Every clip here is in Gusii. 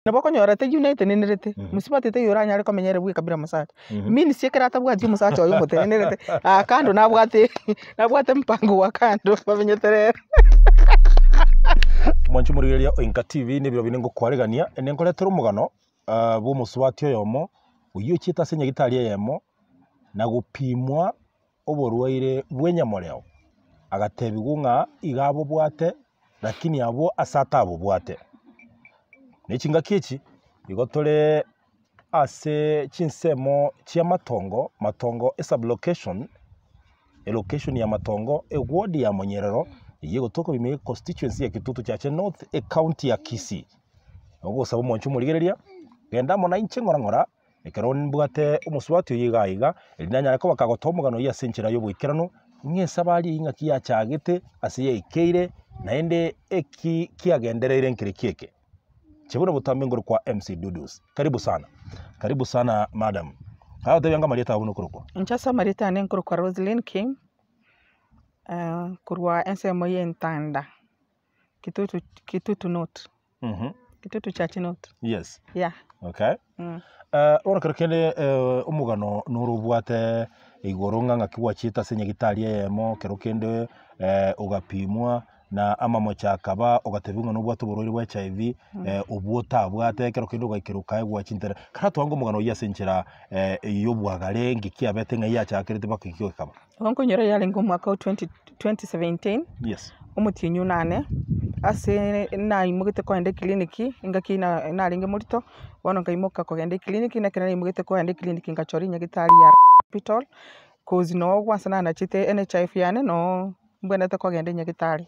Nabo okonyora teiyo naetenenerete, mosubati teiyo oranyare komenya ere bweka bila mosacha. Means ekero atabwati omosacha oye omotenenerete, aa kando nabwate nabwate mpango wa kando bamenyete rero. Mwanche omorigereria o Inka TV na ebiro binde ngokwaregania, ende nkoretere omogano bwa omosubati oyomo, oyio ochiete ase enyagitari eyemo, na gopimwa oborwaire bw'enyamoreo, agatebigwa ng'a iga abobwate lakini abwo ase atabobwate. Ne chingaki echi, igo tore ase chinsemo chi'amatongo, matongo esub-location, elocation ya matongo, eward ya monyerero, eyio egotoka ime ye constituency ya Kitutu Chache North, ecounty ya Kisii. Nogosaba omwanchi omorigereria, genda amo nainche ng'ora ng'ora. Ekero mbwate omosubati oyio iga aiga, erio nanyare koba kagotoa omogano oyio ase enchera y'oboikeranu, ng'a esabari eyio ng'aki yachagete, ase yaikeire, naende eki kiagendereire nkereki eke. Inche buna botambe nkorokwa MC Dudus. Karibu sana, karibu sana madam. Agotebia ng'a amarieta ao buna okorokwa. Inche ase amarieta ane nkorokwa Roselyn King, korwa ensemo ya Entanda, Kitutu Kitutu North. Kitutu Church North. Yes. Yeah. Okay. Mm. Eh, bono kero kende eh, omogano noro obwate igoro ng'a ng'aki gwachiete ase nyagitari eyemo, kero kende eh, ogapimwa na amamocho akaba ogatebiwa ng'a nobwate oborwaire bwa HIV eh, obwo otabwate, ekero kende ogaikera okaegwa chintere. Karatwange omogano oyio ase enchera eh, y'obwagare nki kiabete ng'ai yachakerete mpaka ekio gekaba. Igo nkonyora yarenge omwaka o 20 2017. Yes. Omotienyi onane, ase naimogete kogenda eclinic, engaki na narenge morito, bono nkaimoka kogenda eclinic, na ekero naimogete kogenda eclinic nkachora enyagitari ya hospital, cause noo kwansa nanachete NHIF yane noo mbwenerete kogenda enyagitari.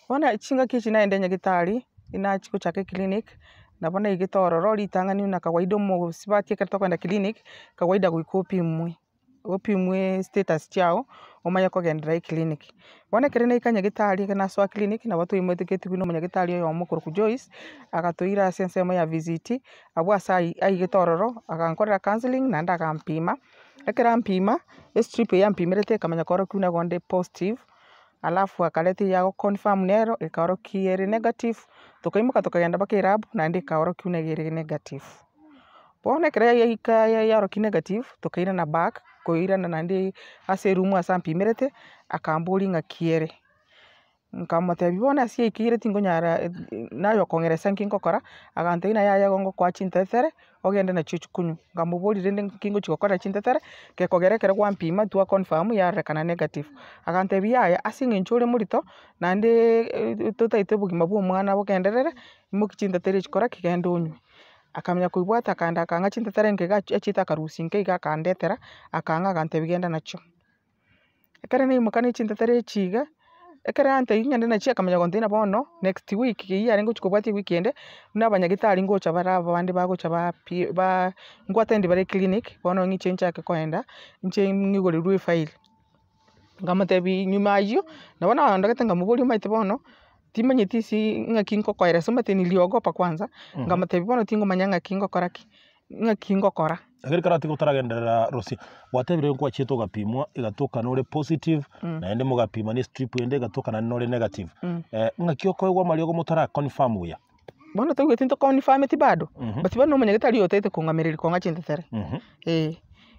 Bono chingaki echi naenda enyagitari, nachia gochaka eclinic, nabo naigete ororo ritang'ani buna kawaida omosubati ekero tokogenda clinic, kawaida goika opimwe. Opimwe status chiago, omanye kogenderera eclinic. Bono ekero naika nyagetari ekero nasoa clinic nabo twaimoketigwe na omonyagetari oyomo okorokwa Joyce, agatoira ase ensemo ya VCT, abwo ase ai aigete ororo, agankorera counselling naende agampima, ekero ampima, estrip eywo ampimerete ekamanya koorokia buna igo nde positive, alafu akareta eywo agoconfirm nero, ekaorokia ere negative, tokaimoka tokagenda mpaka elab naende ekaorokia buna iga ere negative. Bono ekero yaika yarokia negative, tokairana back, koirana naende ase eroom ase ampimerete, akamboria ng'aki ere, nkamotebia bono ase yaikeire tinkonyara naye okong'eresa nki ngokora, agantebia ng'a yaya igo ngokoa chintetere, ogende nachio chikonywa, nkamoboria rende nki ngochi gokora chintetere, gekogera ekero gwampima twa confirm yarorekana negative, agantebia yaya ase eng'encho ore morito, naendeeee totagete obogima bwa omwana bogenderere, imokia chintetere echi kora ki genda onywe. Akamanya koibwata akaenda akang'a chintetere inke iga achiete akarusia inke iga akandetera, akang'a agantebia genda nachio. Ekero naimoka ne chintetere echi iga, ekero antebia ng'ende nachio akamanya gontebia buna bono next week eywo yarenge gochi kobwatia ewiki ende, buna abanyagitari ngocha bare abande bagocha ba pi ba nko attend bare eclinic, bono ng'iche nchake koenda, inche ng'igorerwe efile. Nkamotebia nyuma aywo, nabo naondogete nkamoboria omanyete bono, timanyeti ase ng'aki ngokoeresa omanyete niliogopa kwanza, nkamotebia bono tingomanya ng'aki ngokora ki, ng'aki ngokora. Lakini karatiga otaragenderera Rosie, gwatebire nkwachiete ogapimwa egatoka nore positive, naende mogapima ne estrip ende egatoka naende nore negative. Ng'aki okoegwa amariogo motara confirm buya? Bono toigweti nto confirmeti bado, but bono omonyagitari oyo otaete kong'amereria kong'a chintetere, eh.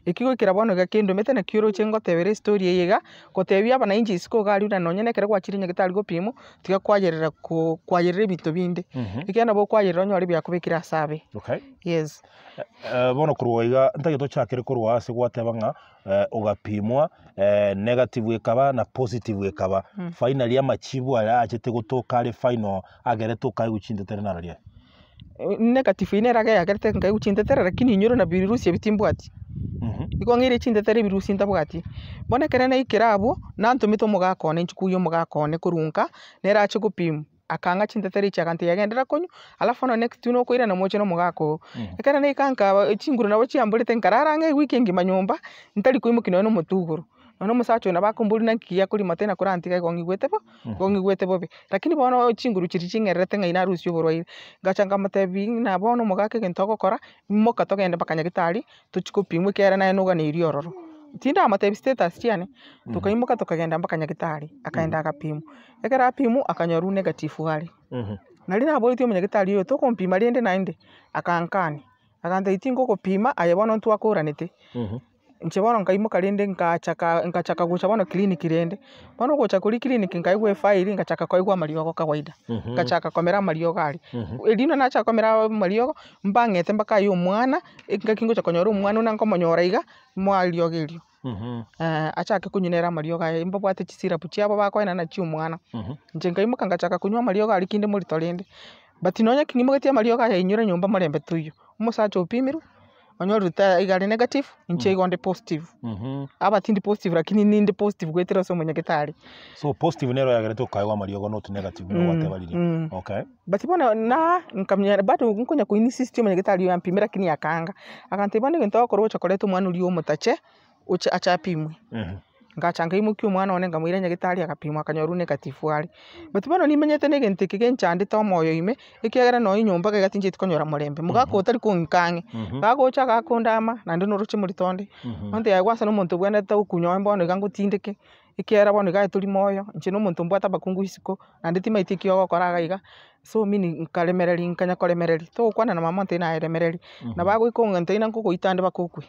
Eki goikera bono iga kendomete naki oroche ngotebera estory eye iga, gotebia abanainchi isiko iga aria buna nonye na ekero gwachire nyagetari gopimwa, tiga kwayerera ko kwayerera ebinto binde, ekiagera nabo okwayerera onyore biakobekire ase abe, Okay. yes. Bono korwa iga ntagete ochakere korwa ase gwateba ng'a ogapimwa negative ekaba na positive ekaba, finally amachibu aya achete gotoka are final agerete okaigwa chintetere nararia aye? Negative eyio nere yagerete nkaigwa chintetere lakini inyore na virusi ebi timbwati. Igo ng'eire chintetere ebirusi ntabwati. Bono ekero naikire abwo, nantomete omogaka one inche koyia omogaka one korwa nka, nere ache gopimwa. Akang'a chintetere echi agantebia genderera konywa, alafu bono next nokoirana moche na omogaka oo. Ekero naika nka chinguru nabo chiamborete nkarara ang'e ewiki engima nyomba, ntari koimokia nonye na omotwe igoro. Nonye omosacha oyo nabo akomboria naki ki akorima tena korantiga igo ng'igwete bo, igo ng'igwete bobe. Lakini bono chinguru chiria ching'ererete ng'ai narusia oborwaire, ngacha nkamotebia ng'a bono omogaka egento ogokora, imoka togende mpaka nyagetari, tochie gopimwa ekiagera naye noganeirie ororo. Tindamotebia status chiane, tokaimoka tokagenda mpaka nyagetari, akaenda agapimwa. Ekero apimwa akanyorwa negative are. Nari naboretie omonyagetari oyo togompima rende naende, akankania, agantebia tingogopima aye bono ntwakoranete. Inche bono nkaimoka rende nkachaka nkachaka gocha bono clinic rende, bono ogocha koria clinic nkaigwa efaili ngachaka koigwa amariogo kawaida, ngachaka komera amariogo aria. Erio naro nachaka komera amariogo, mbang'ete mpaka aye omwana, engaki ngocha konyora omwana buna nkomonyora iga, moa eriogo erio. Achake konywa nere amariogo aye, mbabwate chisyrup chiabo bakoenana chia omwana. Inche nkaimoka ngachaka konywa amariogo aria kinde morito rende, but nonya ki ng'imogetie amariogo aya inyore nyomba morembe toiyo, omosacha opimirwe, onyorire ta iga are negative, inche igo nde positive. Aba tindi positive lakini ninde positive goetera ase omonyagetari. So positive nero yagerete okaegwa amariogo not negative buna gwateba riria. Okay. But bono na nkamenya bado nkonya ko insist omonyagetari oyo ampime lakini akaanga, agantebia bono egento ogokora ogocha koreta omwana oria omotache, oche ache apimwe. Ngacha nkaimokia omwana one nkamoira nyagetari agapimwa akanyorwa negative are. But bono nimenyete na egento eke genchandete omoyo ime, ekiagera nonye nyomba iga tincheti konyora morembe, mogaka oyo tari kong'ika ang'e, gagocha gakondama naende noroche morito onde, onte yaye gwasa na omonto obwenerete gokunya oye bono iga ngotindeke, ekiagera bono iga aye tori moyo, inche na omonto mbwate abakungu isiko, naende timaeti eki ogokora iga iga, so meaning nkaremereria nkanya koremereria, togokwana na mama ontebi naye remereria, nabo agoika ong'enteri na nkogoita ande mpaka okwe.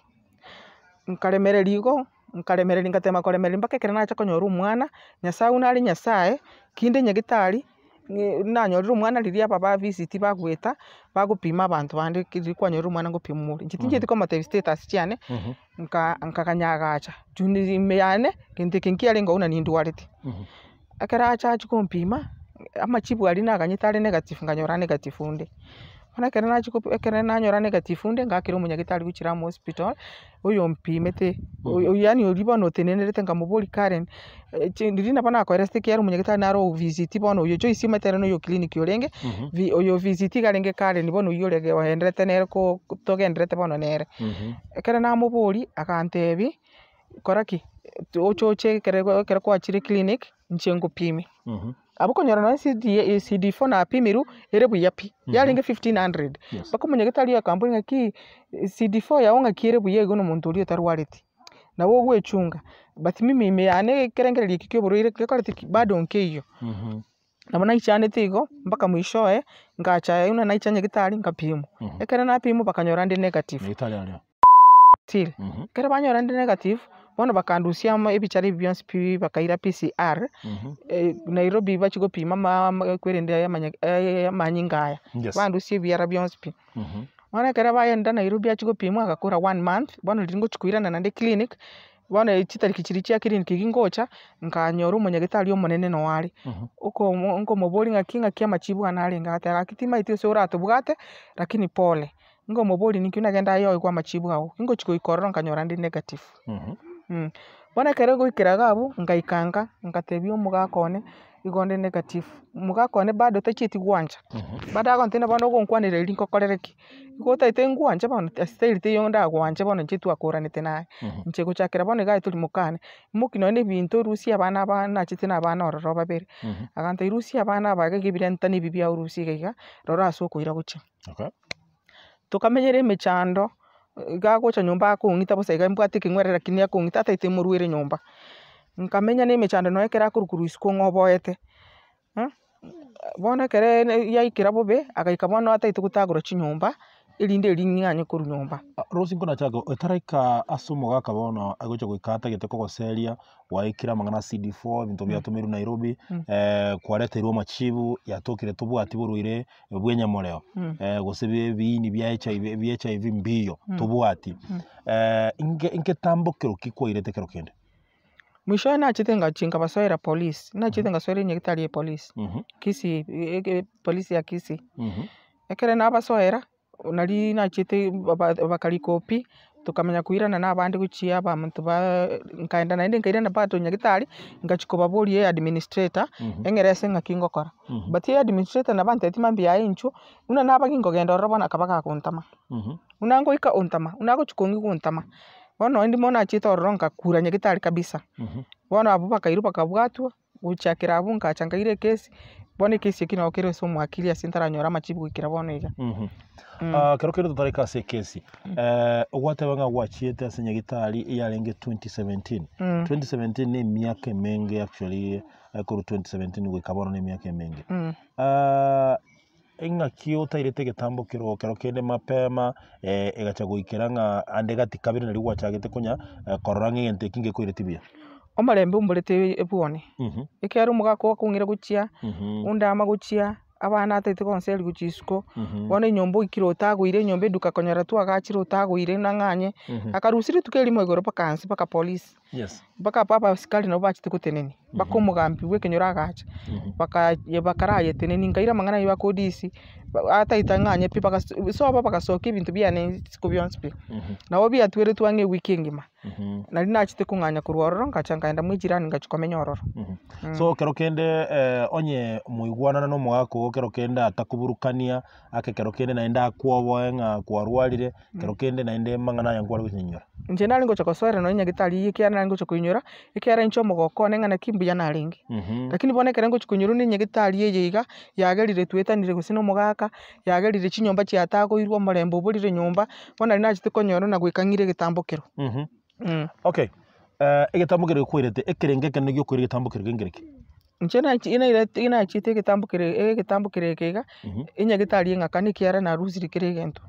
Nkaremereria igo, nkaremereria ngatema koremereria mpaka ekero nacha konyora omwana, Nyasaye buna are Nyasaye, kinde nyagetari, nanyorire omwana riria aba ba VCT bagoeta, bagopima abanto bande riria kwanyorire omwana ngopimwa ore. Inche tinchieti komotebia status chiane, nka nkaganya agacha, juu ime yane, gento eke nkiarenge oo buna nindwarete. Ekero acha achia kompima, amachibu aria naganyete are negative nkanyora negative onde. Bono ekero nachia kopi ekero nanyora negative onde, ngakera omonyagetari gochia Ram hospital, oyompimete, oyo yaani oria bono otenenerete nkamoboria Karen, riria nabo nakoeresete ekiagera omonyagetari naro o VCT bono oyo Joyce omanyete ere noyo clinic orenge, vi oyo VCT iga arenge Karen bono oywo ore oenderete nere ko togenderete bono nere. Ekero namoboria, agantebia. Kora ki? Oche oche ekero ekero kwachire clinic, inche ngopime. Abwo okonyora nonye CD CD4 napimirwe, ere buya pi, yarenge 1500. Yes. Mpaka omonyagetari akamboria ng'aki, CD4 yago ng'aki ere buya igo na omonto oria otarwareti. Nabo ogwechunga, but mimi ime yane ekerengererio eki kia oborwaire gekoreti ki? Bado nkeiyo. Nabo naichanete igo, mpaka mwishowe, ngacha buna naicha nyagetari nkapimwa. Ekero napimwa bakanyora ndi negative. Nyagetari aria. Still, ekero banyora ndi negative, bono bakandusia amo ebichara ebi bionsi pi bakaira PCR, Nairobi bachia gopima ama kwerende amanya amanyinga aya, Yes. bandusia ebiara bionsi pi. Bono ekero bagenda Nairobi achia gopimwa agakora one month, bono riria ngochia koirana naende clinic, Bono chitariki chiria chia clinic gingocha, nkanyora omonyagetari omonene noo are, okomo nkomoboria ng'aki ng'aki amachibu ane arenge, agateba gaki timaeti ase oratobwate, lakini pole. Nkomoboria ninki nagenda aye oigwe amachibu ago, ingochi goika ororo nkanyora ndi negative. Bono ekero goikera iga abwo, ngaika nka, ngatebia omogaka one, igo nde negative, omogaka one bado tachieti gwancha, bado agontebia bono ogonkwanera erio nkokorere ki? Igo otaete ngwanche bono style teiyo ndagwanche bono inche twakoranete naye. Inche gochakera bono iga aye tori mokane, imoki nonye na ebinto orusie abana aba nachete na abana ororo babere, agantebia rusia abana aba iga iga ebirenta na ebi biago rusia iga iga, rora ase okoira gochia. Tokamenyera emechando, iga agocha nyomba akong'ita bosa iga mbwate ekeng'were lakini akong'ita ataete morwere nyomba. Nkamenya na emechando nonye ekero akorwa korwa isiko ng'a oboete. Bono ekere yaikera bobe, agaika bono ataete gotagora chinyomba, erinde erio ng'anye korwa nyomba. Rose nkonachaka otaraika ase omogaka bono agocha goika atagete kogoseria, gwaikire amang'ana a CD4 ebinto biatomirwe Nairobi, kwareterwe amachibu yatokire tobwati borwaire bwa enyamoreo, gose bia ebiini bia HIV bia HIV mbiyo tobwati, inge ngetambokero ki kwairete ekero kende? Mwishowe nachete ngachia nkabasoera police, nachete ngasoera enyagitari ya police, Kisii polisi ya Kisii. Ekero nabasoera, nari nachete ba- bakarikopi, tokamanya koirana na abande gochia abamonto ba nkaenda naende nkairana bado nyagitari, ngachia kobaboria e administrator, eng'erese ng'aki ngokora. But e administrator nabo antebetie mambia yaye inchuo, buna naba ginkogenda ororo bono akaba gagontama. Buna ngoika ontama, buna agochia kong'igwa ontama. Bono onde mono nachiete ororo nkakura nyagetari kabisa, bono abwo bakairwa bakabwatwa, gochakera abwo nkacha nkaira ekesi, bono ekesi ekio nabo kere ase omwakiri ase ntaranyora amachibu goikera bono iga. Ekero kende totaraika ase ekesi, ogwateba ng'a gwachiete ase nyagetari eyarenge 2017, 2017 na emiaka emenge actually korwa 2017 goika bono na emiaka emenge. Eng'aki otairete egetambo kero kero kende mapema egacha goikera ng'a ande gati kabere nario gwachagete konya korora ng'a egento eki ngekoireti buya. Omorembe omborete ebwone, ekiagera omogaka oo akong'ira gochia, onde ama gochia, abana atagete gonseria gochia isiko, bono enyomba oikire otagoire enyomba eduka konyora twagachire otagoire nang'anye, akarusia rituko erimo igoro mpaka nse mpaka polisi. Yes. Mpaka aba abasikari nabo bachete gotenenia, mpaka omogambi bwa ekenyoro agacha, baka bakarayetenenia, nkaira amang'ana aywo aka ODC, ataete ng'anye pi bagaso sobo bagasokia ebinto biane isiko bionsi pi. Nabo biatweretwe ang'e ewiki engima, nari nachete kong'anya korwa ororo ngacha nkaenda mwa ejirani ngachia komenya ororo. So ekero kende onye moigwanana na omogaka oo ekero kende atakoburukania, ake ekero kende naende akwoboe ng'a kwarwarire, Ekero kende naende amang'ana aya nkware gochinyora. Inche nare ngocha gosoera nonya nyagetari eyio ekiagera nare ngocha koinyora, ekiagera inche omogoko one ng'a naki mbuya narenge. Lakini bono ekero ngochia koinyora buna nyagetari eye iga, yagerire twetanire gose na omogaka, yagerire chinyomba chiatagoirwe omorembe oborire nyomba, bono nari nachete konyora na goika ng'ire egetambo kero. Okay, egetambo keria gekwairete, ekerengo ekenene giokoira egetambo keria kenge ki? Inche nachi nairete nachiete egetambo kere egetambo kere eke iga, enyagete aria eng'akani ekiagera narusirie kera egento.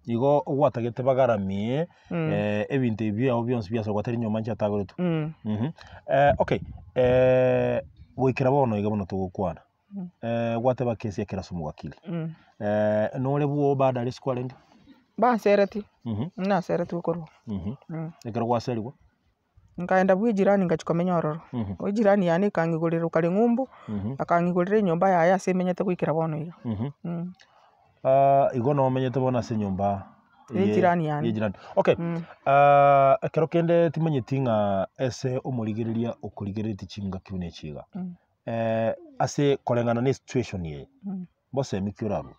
Igo gwatagete bagaramie ebinto ebi biago bionsi biasoa gwatari nyomba inche atagoretwe. Okay, goikera bono iga buna togokwana, gwateba kesi ekero ase omowakili, nore bwo bado aria isiko arenge? Banseretie, naseretigwe korwa. Ekero gwaserigwa? Nkaenda bwa ejirani ngachia komenya ororo, ejirani yane ekang'igorera okare ng'umbu, akang'igorera enyomba yaye ase emenyete goikera bono iga. Igo nomenyete bono ase enyomba Ya ejirani yane. ya ejirani. Okay, ekero kende timanyeti ng'a ase omorigereria okorigereretie chingaki buna echi iga, ase koreng'ana na esituation eye, mbosemi ki orarue?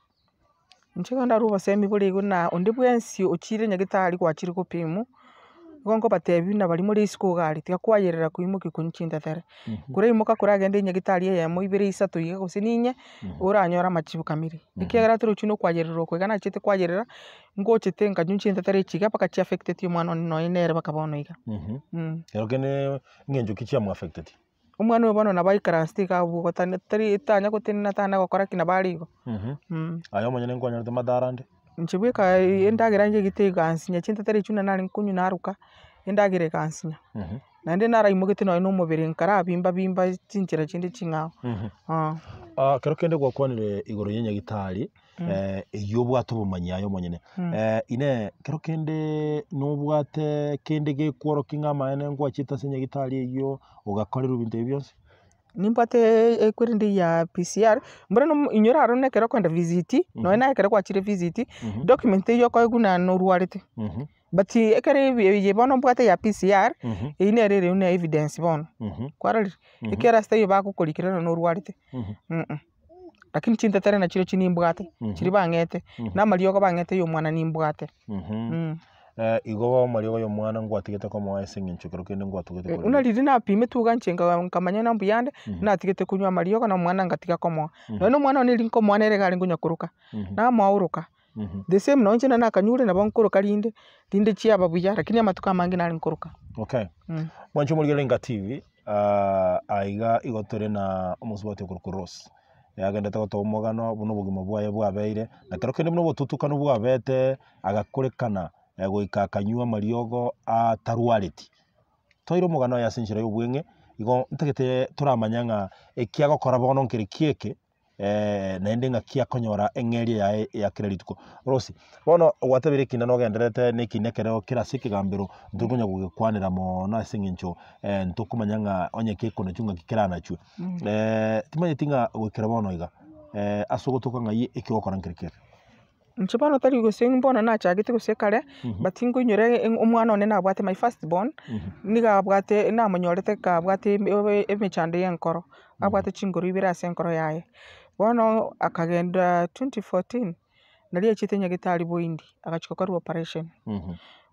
Inche igo ndarue obosemi bore igo na onde bwensi ochire nyagetari gwachire gopimwa, nigo nkobatebia buna baria more isiko iga aria, tiga kwayerera koimokia konywa chintetere. Koraimoka koragende nyagetari eyemo ibere isato iga gose ninye, oranyore amachibu kamiri. Ekiagera torochi buna okoayerera oko iga nachete koayerera, ngochete nkanywa chintetere echi iga mpaka chiafecteti omwana one nonye nere mpaka bono iga. Ekero kende eng'encho ki chiamoafecteti? Omwana oyo bono nabo aikaransete iga abwo gotana tari tanya gotenena tana gokora ki nabo are igo. Aye omonyene nkwanyorete madhara ande? Inche bweka endagera njegete egansinya chintetere echio buna narenge konywa naruka, endagera egansinya. Naende naraimogete nonye na omobere nkarabimba bimba chinchera chinde ching'ao. Ekero kende gwakwanire igoro ya nyagetari, eyio obwate obomanyi aye omonyene, inee kero kende nobwate kende gekworokia ng'a amaene ngwachete ase nyagetari eyio ogakorerwa ebinto ebi bionsi? Nimbwate ekwerende ya PCR, mboro nomo inyora aro na ekero okoenda VCT, nonye naye ekero gwachire VCT, document eywo okoegwa buna norwarete. But ekero ebi eye bono mbwate ya PCR, eywo nere ere buna evidence bono, kwarorire? Ekiagera ase taiyo bagokorikera nonye norwarete. Lakini chintetere nachirochio nimbwate, chiria bang'ete, na amariogo bang'ete ya omwana nimbwate. Igo amariogo ya omwana ngwatigete komoa ase eng'encho ekero kende ngwatugete korwa. Buna riria napimetwe iga inche nka nkamanya ng'a mbuya ande, natigete konywa amariogo na omwana ngatiga komoa. Nonye na omwana one riria nkomoa nere iga arenge konya koroka, namoa oroka. The same nonye inche nakanyure nabo nkoroka rinde, rinde chiaba buya, lakini amatuko amange nare nkoroka. Okay. Mwanche omorigereria Inga TV, aiga igo tore na omosubati okorokwa Rose, agendete gotoa omogano buna obogima bwaye bwabeire, na kero kende buna obotutukanu bwabete, agakorekana goika akanywa amariogo atarwareti. Toire omogano oye ase enchera ya obweng'e, igo ntagete toramanya ng'a ekiagokora bono nkere ki eke, naende ng'aki akonyora eng'eria yaye ya kera rituko. Rose, bono gwatebire ekina nogendererete na ekina ekero kere ase ekegambero, ntori konya gogekwanera mono ase eng'encho ntokomanya ng'a onye kekonachwa ng'aki keranachwe. Timanyeti ng'a goikera bono iga, ase ogotoka ng'ai eki ogokora nkere ki eke? Inche bono tari gose mbono nachagete gose kare, but nkoinyora omwana one nabwate my first born, nigo abwate namonyorete kabwate emechando ya enkoro, abwate chinguru ibere ase enkoro yaye. Bono akagenda 2014, naria achiete nyagetari boindi, agachia gokorwa operation.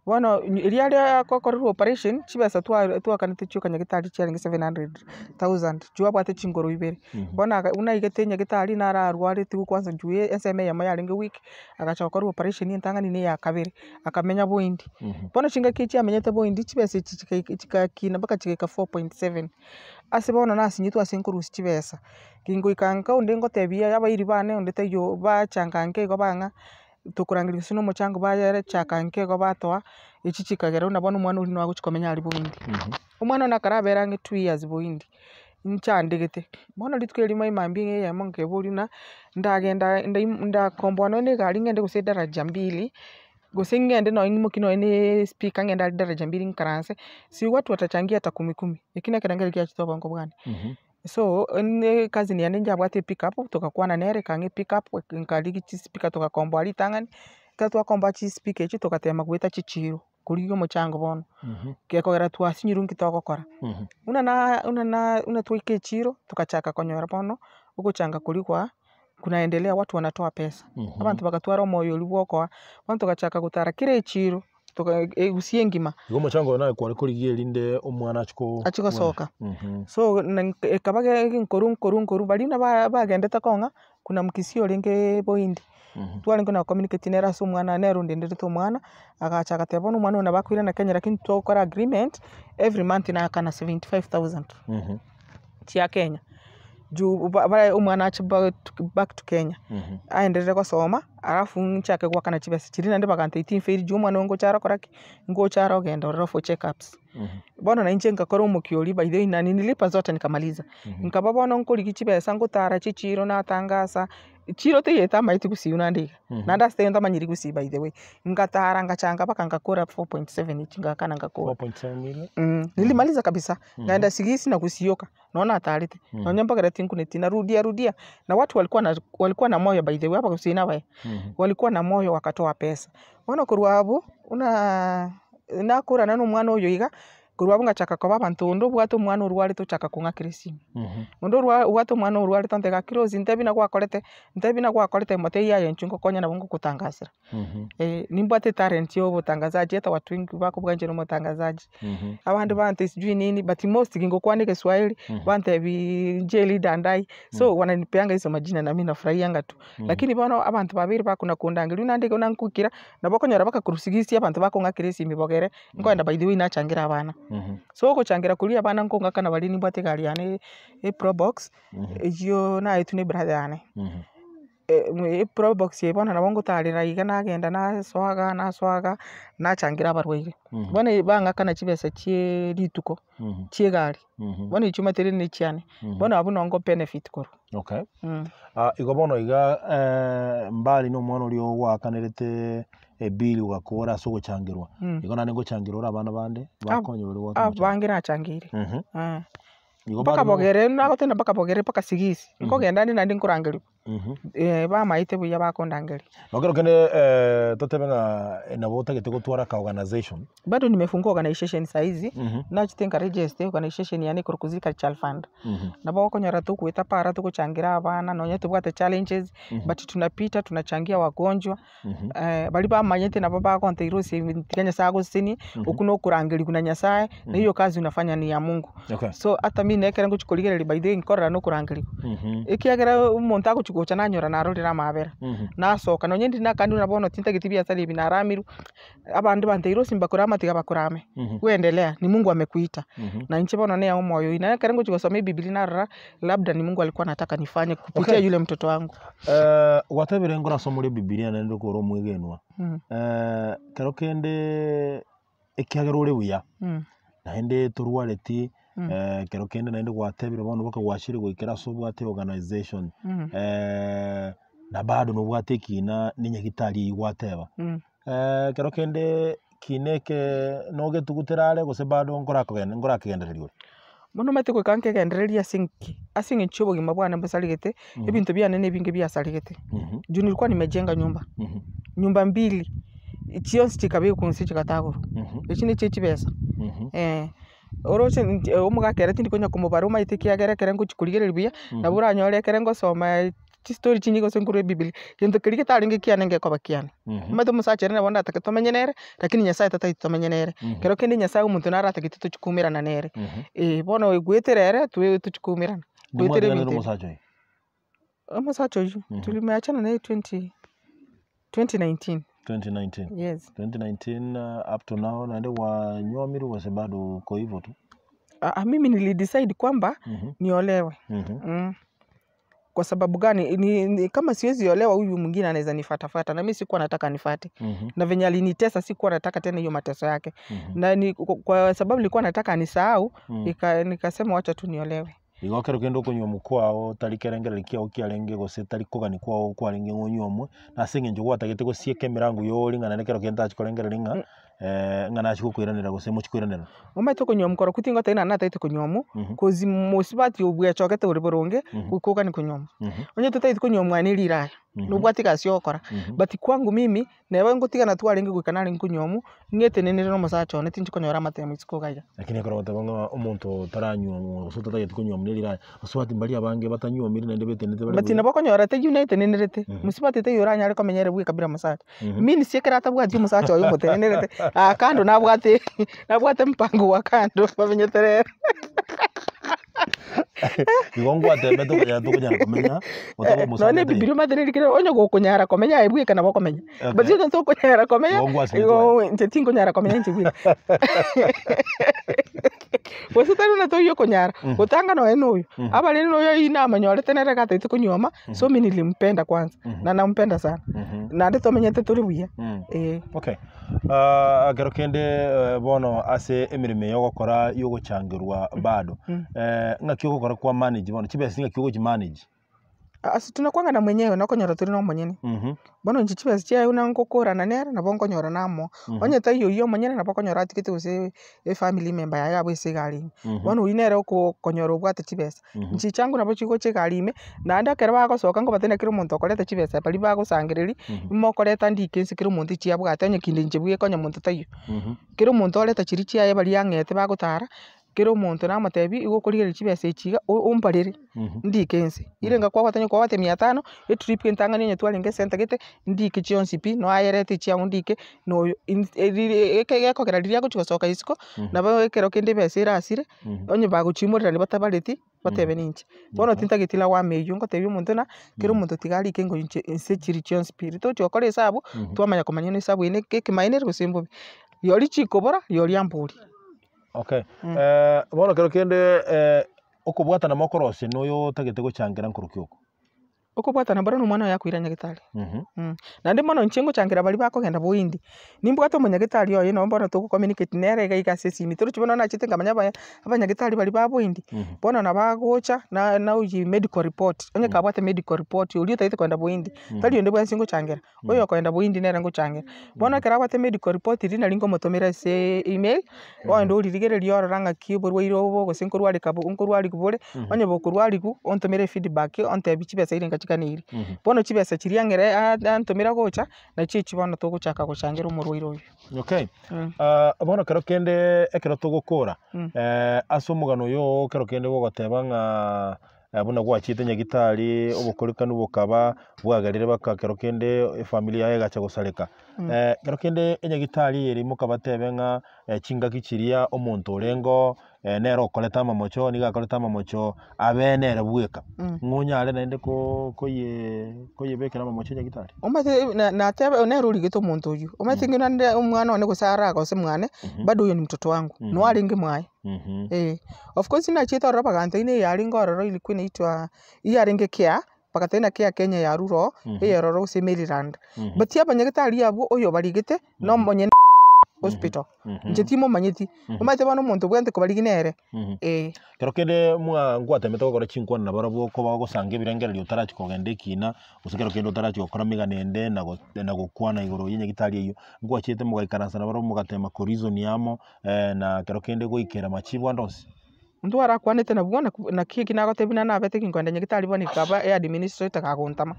Bono eria aria agokorerwa operation, chibesa twa twakanete chioka nyagetari chiarenge 700,000 chiwabwate chingoro ibere. Bono aga buna aigete nyagetari nararwaretiwe kwanza juu ensemo eyemo yarenge weak, agacha gokorwa operation entang'ani na eya kabere, akamenya boindi. Bono chingaki echi amenyete boindi, chibesa echi chikaika chikakina mpaka chigaika 4.7. Ase bono nasinyetwe ase nkorusia chibesa, gingoika nka onde ngotebia abairi bane onde taiyo bachanga nka igo bang'a. Tokorangeria gose na omochango bayere chaka nke igo batoa, echi chikagera buna bono omwana oria nigo agochia komenya aria boindi. Omwana one akarabera ang'e 2 years boindi, nchandegete, bono rituko erimo emambia eyemo nkeboria buna, ndagenda ndai ndakomboa nonye na egari ng'ende gose daraja mbili, gose ng'ende nonye ng'imokie nonye na espika ng'ende aria daraja mbili ng'ikaranse, si watu watachangia hata kumi kumi, ekio na ekerengererio giachete obongo bwane. So onye ecousin yane njabwate epickup, togakwana nere ekang'a epickup, nkarigia chispeaker togakomboa ritang'ani, ekero twakomboa chispeaker echio togatema goeta chichiro, korigia omochango bono, gekogera twasinyirwe nki togokora. Buna na buna na buna twaika echiro, togachaka konyora bono, ogochanga koria kwa kunaendelea watu wanatoa pesa, abanto bagatwara omoyo oria bwa okoa, bono togachaka gotara kera echiro. Toka egusia engima. Igo omochango oyo naye kware korigia erinde omwana achie ko Achie gosoka. Mhm. So na ekaba ge nkoru nkoru nkoru baria buna ba bagendete kong'a, kuna mkisii orenge boindi, twarenge na communicate nere ase omwana nere ondenderete omwana, agacha agateba bono omwana oyo nabo akoirana Kenya lakini togokora agreement, every month naakana 75,000 chia Kenya. Juu ba ba omwana ache ba back to Kenya, aenderere gosoma. Alafu nchake goakana chibesa chiria naende bagantebia tinfairi juu omwana oyo ngocha arokora ki? Ngocha arogenda ororo for check ups. Bono na inche ngakora omokia oria by the way na nililipa zote nikamaliza. Nkaba bono nkorigia chibesa ngotara chichiro natangasa, chiro teiyo etamaeti gusii naende iga, naende ase teiyo ntamanyiri gusii by the way. Ngatara ngachanga mpaka ngakora 4.7 echi ngakana ngakora. 4.7 million? Nilimaliza kabisa, ngaenda sigisi na gusioka. Nonya natarete, nonya mbogere tinkuneti, narudia rudia, na watu walikuwa na walikuwa na moyo by the way, abagusii nabaye, walikuwa na moyo wakatoa pesa. Bono korwa abwo, buna nakorana na omwana oyo iga, korwa abwo ngachaka koba abanto onde obwate omwana orwarete ochaka kong'akera esimi. Onde orwa obwate omwana orwarete ontebia gaki Rose ntebi buna gwakorete, ntebi buna gwakorete motebie yaya inchuo ngokonya nabo ngogotangasera. Nimbwate etalent ya obotangazaji hata watu wengi bakobua inche nomotangazaji. Abande bantebia sijui nini but most gingokwana egeswahili, bantebia inche leader ndai, so wananipeanga hizo majina na mi nafurahianga tu. Lakini bono abanto babeire bakona kondangeria buna nde igo nankokira, nabo okonyora mpaka korwa sigisi abanto bakong'akera esimi bogere, nkoenda by the way nachangera abana. So ogochangera koria abana nkong'akana baria nimbwate egari yane eprobox, eyio naetwe na ebrother yane. Eprobox eye bono nabo ngotarera iga nagenda nasoa igaa nasoa igaa, nachangera abarwaire. Bono bang'akana chibesa chia rituko, chia egari, bono echio omanyete rende nechiane, bono abwo nabo nko benefit korwa. Okay. Igo bono iga mbari na omwana oria ogoakanerete ebill ogakora ase ogochangerwa, igo naende ngochangerwa ore abana bande, bakonye baria goaka omochango. Abange nachangeire. Igo Mpaka bogere, nagoteba mpaka bogere mpaka sigisi, nkogenda ande naende nkorangerigwa, bamaete buya bakondangeria. Nokero kende totebe ng'a nabo otagete gotwara ka organization. Bado nimefungua organization saizi, nachete nkaregister organization yane ekorokwa Zika Child Fund. Nabo okonyora togoeta para togochangira abana nonye tobwate challenges, but tunapita tunachangia wagonjwa, baria bamanyete nabo bagontebia Rose tiga Nyasaye agosesenie, okwo na okorangerigwa na Nyasaye, na hiyo kazi unafanya ni ya Mungu. So hata mi na ekero ngochia korigereria by the way nkorora na okorangerigwa, ekiagera omonto agochia gocha nanyora narorire amabera, nasoka nonye ndiri nakandire buna bono tintageti biasara ebi naramirwe, abande bantebia Rose mbakorama tiga bakorame, we endelea ni Mungu amekuita. Na inche bono nea omoyo oyio, na ekero ngochia gosoma ebibilia narora labda ni Mungu alikuwa anataka nifanye kupitia yule mtoto wangu. Gwatebire nkorasoma ore ebibilia naende okore omwegenwa, kero kende ekiagera ore buya, naende torwareti, kero kende naende gwatebire bono mpaka gwachire goikera ase obwate organization, na bado nobwate ekina na enyagitari eywo gwateba. Kero kende kina eke nogetugutera are gose bado nkorakogenda nkorakegendereria ore? Bono omanyete goika nkegendereria ase nki? Ase eng'encho ya obogima bwane mbosaregete, ebinto biane na ebinge biasaregete. Juu nilikuwa nimejenga nyumba, nyumba mbili, chionsi chikabekwa inse chigatagorwa, echio nachio chibesa, eh. Oroche inche omogaka ere tindi konya komobara omanyete ekiagera ekere ngochia korigereria buya, nabo oranyore ekere ngosoma. Chistori chinyinge gose nkorwa ebibilia, gento keria getarenge kiane ngekoba kiane. Omanyete omosacha ere nabo ndatake tomenye nere, lakini Nyasaye tatageti tomenye nere. Kero kende Nyasaye omonto naratagete tochia koumerana nere. Eh, bono goetera ere, twe tochia koumerana, goetera Ndimwatiganete ebinto ebi. omosacha oyo? Omosacha oyio, tulimeachana naye twenty, 2019. 2019. Yes. 2019 up to now naende kwanywomirwe gose bado uko hivo tu? Ah, mimi nilidecide kwamba niolewe. Kwa sababu gani? Ni, ni, kama siwezi olewa huyu mwingine anaweza nifatafata na mimi sikuwa nataka anifate. Na venye alinitesa sikuwa nataka tena hiyo mateso yake. Na ni, kwa, kwa sababu nilikuwa nataka anisahau, nikasema wacha tu niolewe. Igo ekero kende okonywa omokwao tari kerengererio kiago kiarenge gose tari kogania kwao kwarenge ng'a onywe omwe, na ase eng'encho gwatagete gosieka emerango yori ng'a naende ekero kende tachia korengereria ng'a ng'a nachia gokoiranerera gose mochie koiranerana. Omanyete okonywa omokoro okwo tingoteba ng'a natagete konywa omo, cause mosubati obwechogete ore boronge, goika oganie konywa omo. Onye totagete konywa omwane ne riraya, nobwate egasi ogokora, but kwangu mimi, neba ngotigana twarenge goika narenge konywa omo, ng'etenenere na omosacha one tinchi konyora amatemo isiko iga iga. Lakini ekero ogoteba ng'a omonto otaranywa gose otatageti konywa ne riraya, basubati mbaria abange batanyuomiri naende betenenete bare But buya. nabo okonyora taiyo naetenenerete, mosubati taiyo oranyare komenya ere bweka bila mosacha. Means ekero atabwati omosacha oye omotenenerete, aa kando nabwate nabwate mpango wa kando bamenyete rero. Igo ngwatemete okonyara tokonyara komenya otaba Nonye omosacha ebibiria omanyete nerikire onye gokonyara komenya aye bweka nabo okomenya. Okay. But onye tokonyara komenya, Igo ngwasimete igo inche tinkonyara komenya inche bweka. Gose tari buna toiyo okonyara, gotanga nonye na oyo, abarende na oyo oyio namonyorete nere iga atagete konyuoma, so mi nilimpenda kwanza, na nampenda sana, naende tomenyete tore buya, eh. Okay, ekero kende bono ase emeremo eye ogokora ya ogochangerwa bado, ng'aki ogokora kwa manage bono, chibesa ng'aki ogochimanage? Ase tunakwang'ana mwenyewe nokonyora tore na omonyene. Bono inche chibesa chiaye buna ngokorana nere nabo nkonyora namoa. Onye taiyo oyio omonyene nabo okonyora atigete gose efamily member yaye abwo ase egari ime. Bono oyio nere okonyora obwate chibesa. Inche chiango nabo chigocha egari ime, naende ekero bagosoka nkobatebia kera omonto okoreta chibesa baria bagosangereria, imokoreta ndike inse kera omonto echi abwate onye kinde inche bweka onye monto taiyo. Kera omonto oreta chiria chiaye baria ang'ete bagotara. Kera omonto namotebia, igo okorigereria chibesa echi iga, ombarere, ndike inse. Ire nga kwabwate onye kwabwate mia tano, etrip entang'ani onye twarenge esenta gete, ndike chionsi pi, noayerete echiago ndike, na oyo eke gekogera riria agochi gosoka isiko, nabo ekero kende ebesa erasire, onye bagochiumorerania batabareti, batebe ninche. Bono tintageti lawama eywo, ngotebia omonto ng'a, kera omonto tiga arike ngo inche inse chiri chionsi pi, riria togochi gokora esabu, twamanya komanya na esabu eye na ekemanyererio gose mbobe. Rirorio chikobora, rirorio amborie. Okay, bono kero kende okobwatana mokorosia na oyo otagete gochangera nkorokia oko? Okobwatana mboro na omwana oye akoira nyagetari. Naende mono inche ngochangera baria bakogenda boindi, nimbwate omonyagetari oye nabo bono togo communicate nere iga iga ase esimi, torochi bono nachete nkamanya abaya abanyagetari baria ba boindi, bono nabo agocha na naoyie medical report, onye kabwate medical report oria otagete kogenda boindi, tari onde bwensi ngochangera. Oyo okoenda boindi nere ngochangera. Bono ekero abwate medical report riria nari nkomotomera ase email, ogenda oririgereria orora ng'aki oborwaire obo gose nkorwareka bo nkorwariwu bore, onye bokorwariwu, ontomere efeedback ontebie chibesa erenga chiganeiri. Bono chibesa chiria ang'ere antomera gocha, nachio echi bono togochaka gochangera omorwaire oyo. Okay, bono ekero kende ekero togokora, ase omogano oyo oo ekero kende gogoteba ng'a. Buna gwachiete nyagitari, obokorikanu bokaba bwagerire baka kero kende efamiri yaye egacha gosareka. Kero kende enyagitari eye ere mokabatebe ng'a chingaki chiria omonto orenge oo nere okorete amamocho, nigo akorete amamocho abe nere bweka. Ng'a onyare naende ko- koye koyebekera amamocho enyagitari? Omanyete na- nateba nere origete omonto oyio, omanyete inche naende omwana one gose aragose mwane, bado huyo ni mtoto wangu, noo arenge mwaye. Eh, of course nachiete ororo bagantebi na eyarenge ororo ilikuwa inaitwa iyarenge care, bagateba ng'a care Kenya yarure oo, eyororo gose Maryland. But abanyagetari abwo oyo obarigete, na omonyene hospital, inche timomanyeti, omanyete bono omonto obwenerete kobarigia nere, eh. Ekero kende mwa ngwatemete gokora chinkwana nabarabwo okoba ogosanga ebirengererio otarachia kogenda ekina, gose ekero kende otarachia gokora megano ende na go na gokwana igoro ya enyagitari eywo, ngwachiete mogaikaransa nabarabwo mogatema ko reason amo. na ekero kende goikera machibu ande onsi. Ntwarakwanete nabwo naki eki nagotebia buna nabete ginkoenda nyagetari bono ekaba eadministrator kagontama.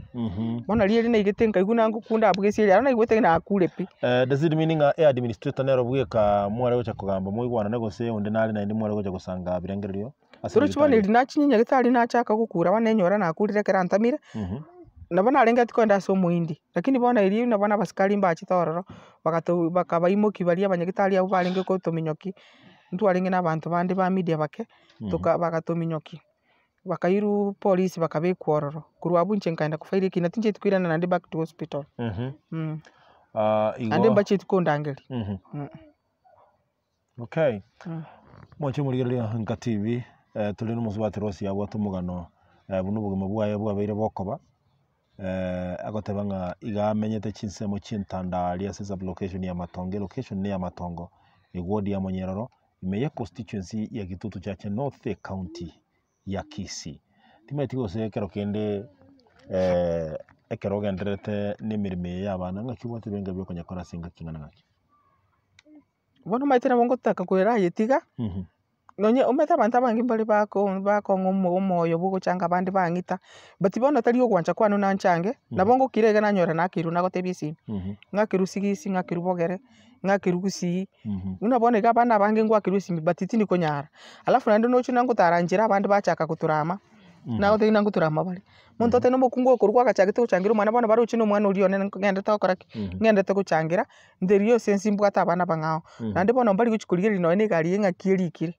Bono riria naigete nkaigwa nangokunda abwo gesieri aro naigwete ng'a nakure pi. Does it mean ng'a eadministrator nero bweka mware gocha kogamba moigwanane gose onde nare naende mware gocha gosanga birengererio ase Torochi bono nyagetari? eri nachia nyagetari nachaka gokura bono nenyora nakurire ekero antamire. Nabo narenge tikogenda ase omoindi, lakini bono erio nabo na abasikari mbachete ororo, bagato bakabaimokia baria abanyagitari abwo barenge gotominyokia, ntwarenge na abanto bande ba media bake, toka bagatominyokia, bakairwa polisi bakabekwa ororo. Korwa abwo inche nkaenda kofairi ekina tinchieti koirana naende back to hospital Naende Igo mbachieti kondangeria. Okay, mwanche omorigereria Nka TV, tore na omosubati Rose abwate omogano buna obogima bwaye bwabeire bokoba, agoteba ng'a iga amenyete chinsemo chi'entandaaria ase esublocation ya Matongo, elocation ne ya Matongo, eward ya Monyeroro, ime ye constituency ya Gitutu Chache North ecounty ya Kisii. Timanyeti gose ekero kende ekero ogendererete na emeremo eye ya abana ng'aki obwate ebirengo bia okonyekora ase engaki ing'ana ng'aki? Bono omanyete nabo ngotaka koerayetiga, nonye omanyete abanto abange mbare bako bakong'a omo omoyo bwa ogochanga abande bang'ita, but bono tari ogwancha kwane nanchange, nabo ngokira iga nanyora nakerwa nagotebia esimi, ng'akerwa sigisi, ng'akerwa bogere, ng'akerwa gusii, buna bono iga abana abange ngwakerwa esimi but tindi konyara. Alafu naende noche nangotara nchera abande bachaka gotorama. Nagotebia ng'a ngoturama bare, monto otari na omokungu okorwa kwagachagete gochangera omwana bono baroche na omwana oria one ng'endete gokora ki? Ng'endete gochangera, nterio ase ense mbwate abana abang'ao. Naende bono mbari gochi korigereria nonye na egari eye ng'aki erikire,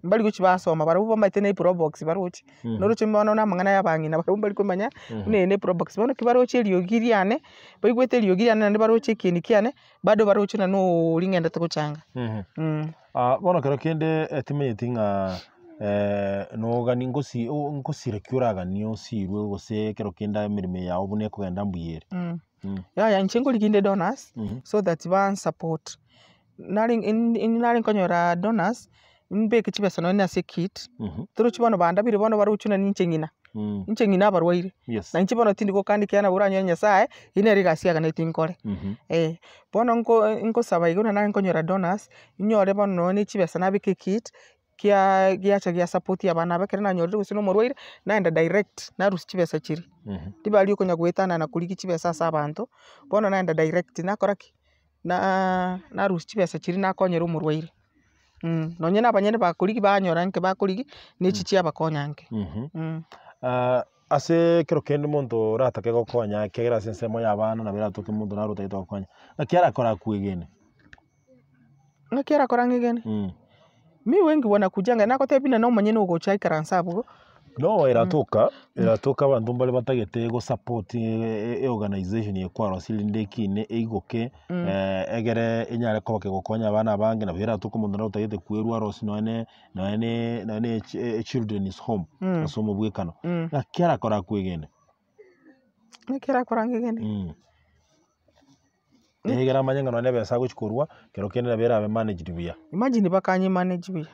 mbari gochi basoma barobwo bamaete na eprobox baroche, noroche bono na amang'ana ya abang'ina barobwo mbari komanya buna eye na eprobox. Bono ki baroche eriogi riane, baigwete eriogi riane naende baroche ekieni kiane, bado baroche ng'a noooria ng'endete gochanga. Bono kero kende timanyeti ng'a nogani ngosi ngosira ki oraganie osirwe gose ekero kende emeremo yago buna ekogenda mbuya ere. Yaya inche nkorigia inde donors, so that bansupport. Nare nare nkonyora donors, mbeke chibesa nonye na ase ekit, torochi bono bandabire bono baroche buna ninche ng'ina, inche ng'ina abarwaire, na inche bono tindi gokania ekiagera nabo oranyore Nyasaye, eyio nere egasi aganetie nkore. Bono nko nkosaba igo nare nkonyora donors, inyore bono nonye na chibesa nabeka ekit, kia giacha gia support abana aba ekero nanyorire gose na omorwaire, naenda direct narusia chibesa chiria, ribaga ria okonya goetanana korigia chibesa ase abanto, bono naenda direct nakora ki? Naaa narusia chibesa chiria nakonyera omorwaire nonye na abanyene bakorigia banyora nke bakorigia, na echi chiabakonya nke. Ase ekero kende omonto oratake gokonya ekiagera ase ensemo ya abana nabo eratoke omonto naro otagete gokonya, naki arakore akwegene? Naki arakore ang'egene? Mi wengi wanakujanga nagotebia buna nomonyene ogocha aikaranse abwo. No eratoka, eratoka abanto mbare batagete gosupport eorganization eye kwarosirie rinde ekine eigoke egere enyare koba kegokonya abana abange nabo eratoke omonto nare otagete kwerwa arosie nonye nonye nonye na echildren's home ase omobwekano, naki arakore akwegene? Naki arakore ang'egene? Nigo amanye ng'a nonye ebesa agochi korwa, kero kende nabo erabe managed buya. Imagine bakanye manage buya.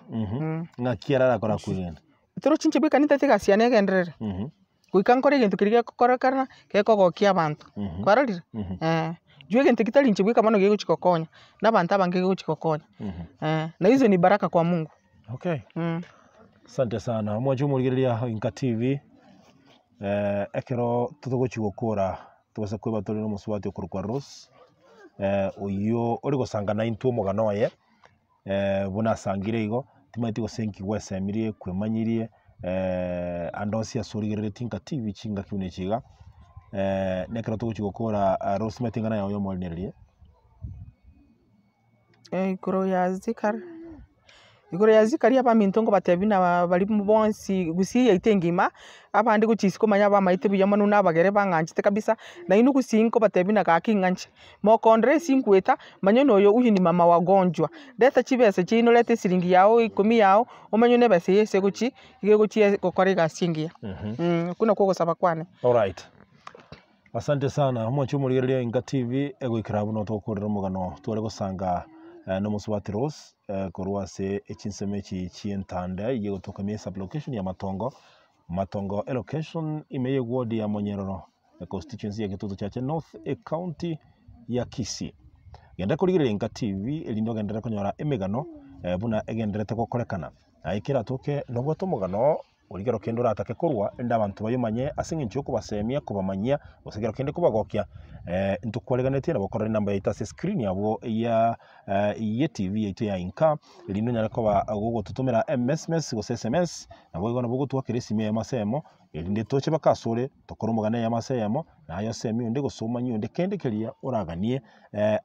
Ng'aki ere arakore akwegene. Torochi inche bweka nintete egasi yane egenderere, goika nkore egento keria gekokorekana, gekogokia abanto, kwarorire? Eh, juu egento ekio tari inche bweka bono gegochi gokonya, na abanto abange gegochi gokonya, eh, na hizo ni baraka kwa Mungu. Okay. Asante sana. Omwanchi omorigereria o Inka TV, ekero togochi gokora tobase kweba tore na omosubati okorokwa Rose, oyio ore gosanga naintwe omogano oye, buna asangire igo, timanyeti gose nki gwesemirie kwemanyirie ande onsi ase origereretie Inka TV chingaki buna echi iga, na ekero togochi gokora Rose timanyeti eng'ana yago ya omorinereria. Igoro ya Zikari, igoro ya Zikari abaminto nkobatebia buna baria bonsi gusii yaito engima, abande gochia isiko manya abamaete buya mono buna abagere bang'anchete kabisa, nainwe gusii nkobatebia buna gaki ng'anche, mokondora ase nkoeta, manya buna oyo huyu ni mama wagonjwa, reta chibesa chiaino reta esiringi yago ikomi yago, omanye buna ebesa eye ase egochi, iga egochia gokora egasi engiya okwo nakwo ogosaba kwane. Alright. Asante sana omwanchi omorigereria Inka TV egoikera buna togokorera omogano tware gosanga eh, nomosubati Rose eh, korwa ase echinsemo echi chi'entanda eyio egotoka ime sub-location ya Matongo, Matongo elocation ime y'eward ya Monyeroro econstituency ya Gitutu Chache North ecounty ya Kisii. Genda korigereria Inka TV erinde ogenderere konyora emegano eh, buna egendererete gokorekana. Aye keratoke nobwate omogano. Oria kero kende oratake korwa, erinde abanto bayomanye ase eng'encho yokobasemia, kobamanyia, gose kero kende kobagokia, ntokwareganetie nabo okorora enamba yaito ase escreen abwo ya ye TV yaito ya Inka, erinde onyare koba gogototomera emesmes gose sms, naboigo nabo ogotwakera esimi eyemo ase eyemo, erinde toche baka asore, tokore omogano eyemo ase eyemo, naye osemi onde gose omanye onde kende keria oraganie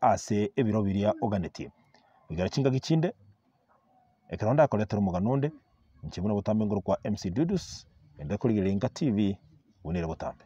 ase ebiro biria oganetie. Ekero chingaki chinde. Ekero ndakoretere omogano onde, inche buna botambe nkorokwa MC Dudus, ende korigereria Inka TV, buna ere botambe.